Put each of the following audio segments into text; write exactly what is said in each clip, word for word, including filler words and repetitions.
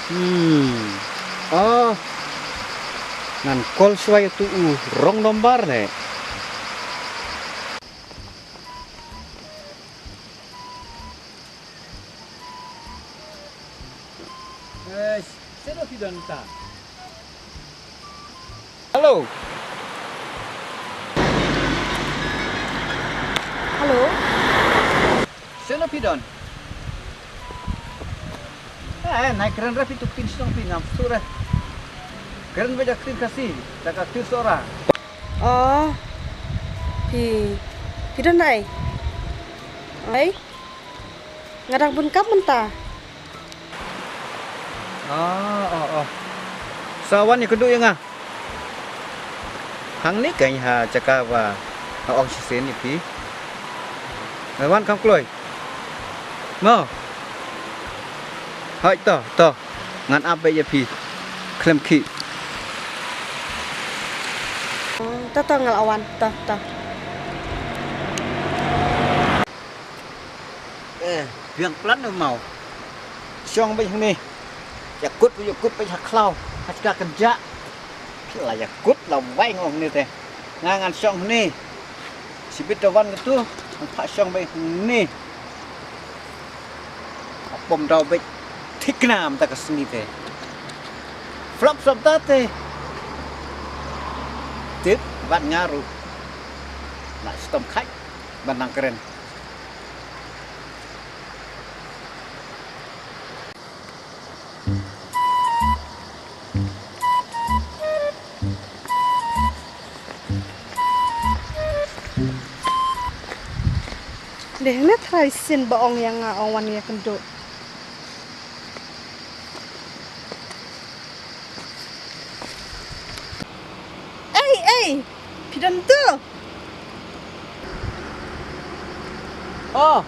Hmm. Oh. Ngan call shuwa ïa utu u rong nombar ne. Eh, seno phi don ta? Hello. Hello. Seno phi don? Eh, nai kren ra phi tu pin shnong phi ngam sura. Kren ba ja kren Khasi, ta ka kren sora. Oh. Phi, phi don nai? Ai. Nga dang bun kam mynta. Ah, oh, oh. Sa wan ïa kynduh ïa nga. Hangne kein ha jaka ba nga ong shisien ïa phi. Nga wan kam kloi. Mo. Hai to, to. Ngan ap beit ïa phi. Khlem khih. To, to, nga la wan. To, to. Eh, biang plan no mau. Shong beit hangne. Ïa kut, ïa kut beit ha khlaw. Ha ka kynjah. La ïa kut la wai ngong hangne te. Nga ngan shong hangne. Shibit da wan katu. Ngan phah shong beit hangne. Pom daw beit. Thikna mynta ka sngi te. Flop flop ta te. Tip wat nga ruh. Na stom khai. Ban nang kren. Deh, ne trai sin ba ong ïa nga ong wan ïa kynduh. Ei, ei, phi don tu? Oh.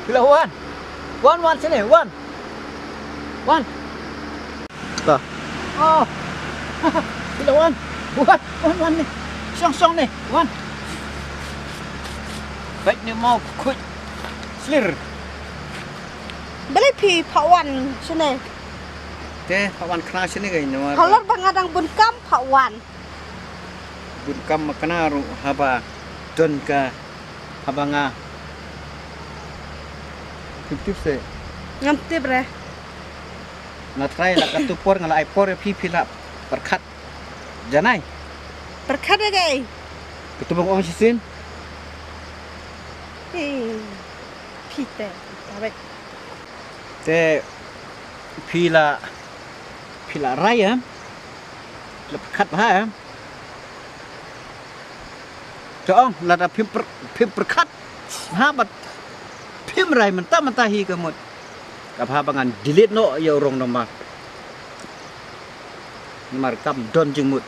Phi la wan. Wan, wan shane, wan. Wan. Ta. Oh. Phi la wan. Wan, wan, wan ne. Shong, shong ne. Wan. Beit ne mau khuid. Slir. Balei phi phah wan shane? Te phah wan khnang shane ka ïa nga. Halor ba nga dang bun kam phah wan. Bun kam ma kane ruh haba don ka haba nga. Tip tip se. Ngam tip re. Nga trai la katu por nga la ai por ïa phi phi la pyrkhat. Janai. Pyrkhat ïa kaei? Katu ba nga ong shisien. Hi. Phi te. Tabe. Te phi la phi la rai em. La pyrkhat bha em. Te ong lada phim pyrkhat, phim pyrkhat ha bad phim rai mynta mynta hi ka mut. Ka bha ba ngan delete noh ïa u rong namar. Namar kam don jingmut.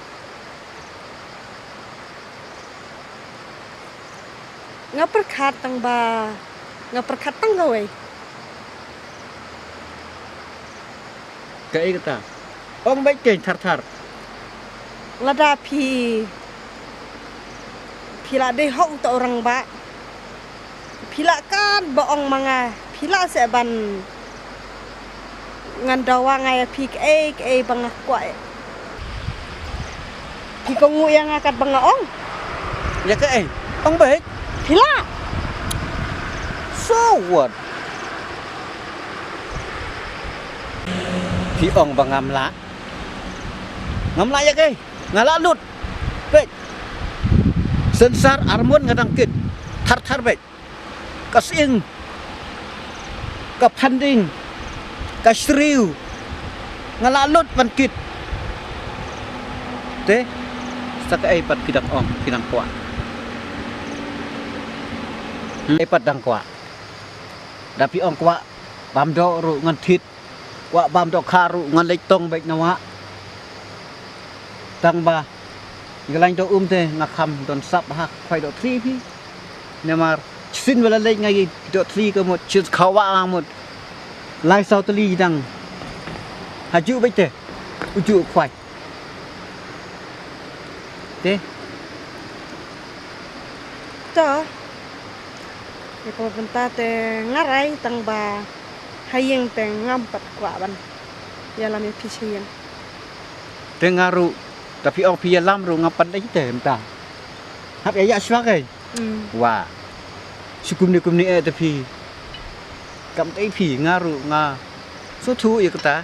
Nga pyrkhat tang ba nga pyrkhat tang kawei. Kaei kata? Ong beit kein thar thar. Lada phi phi la dei hok uta u rangbah. Phi la kan ba ong ma nga phi la se ban ngan dawa nga ïa phi kaei kaei ba nga kwah. Phi ko ngu ïa nga kat ba nga ong. Ïa kaei? Ong beit. Phi la. So what? Phi ong ba ngam lah. Ngam lah ïa kaei? Nga lah lut. Beit. Sensar armon nga dang kit. Thar thar beit. Ka sing. Ka phanding. Ka sriw. Nga lah lut ban kit. Te. Sa kaei pat phi dang ong phi dang kwah. Hmm? Ei pat dang kwah. Da phi ong kwah bam doh ruh ngan thied. Kwah bam dohkha ruh ngan leit tong beit na wah. Tang ba ïa ka lain doh um te nga kham don sap ha khwai doh thli phi. Namar shisien ba la leit nga ïa doh thli ka mut shisien khawa nga mut. Lai saw tylli dang. Ha ju beit te u ju khwai. Te. To. Ïa ka bynta te nga rai tang ba Ha ïing te ngam pat kwah ban ïalam ïa phi sha ïing. Te nga ruh, ta phi ong phi ïalam ruh ngam pat dei te mynta. Hap ïa ïa shuwa kai. Hmm. Wa. Shu kumne kumne eh ta phi. Kam dei phi nga ruh nga. So thu ïa kata.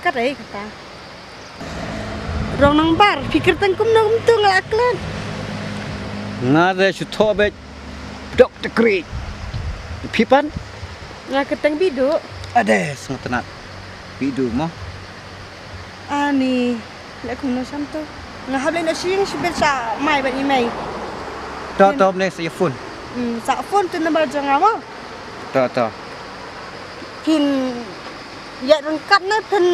Kat ei kata. Rong nang bar, phi kyrteng kumno kumtu nga la klet. Nga de shu thoh beit. Dok te kri. Phi pan? Nga kyrteng Bidu. Ade, sngewtynnat. Bidu mo. Ani, leh kumno sam tu. Nga hap leh na sing sibet sa mai ban email. To, to, ne sa phone. Hmm, sa phone tu number jong nga mo. To, to. Phin ïa rung kat ne phin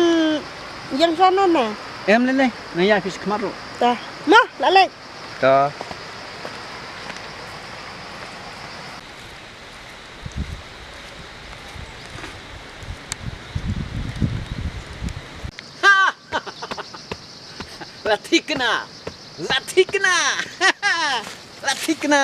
ïeng sana ne. Em le le, nga ïa phi skhmat ru. Ta. Ma, la le. Ta. La thikna. La thikna. La thikna.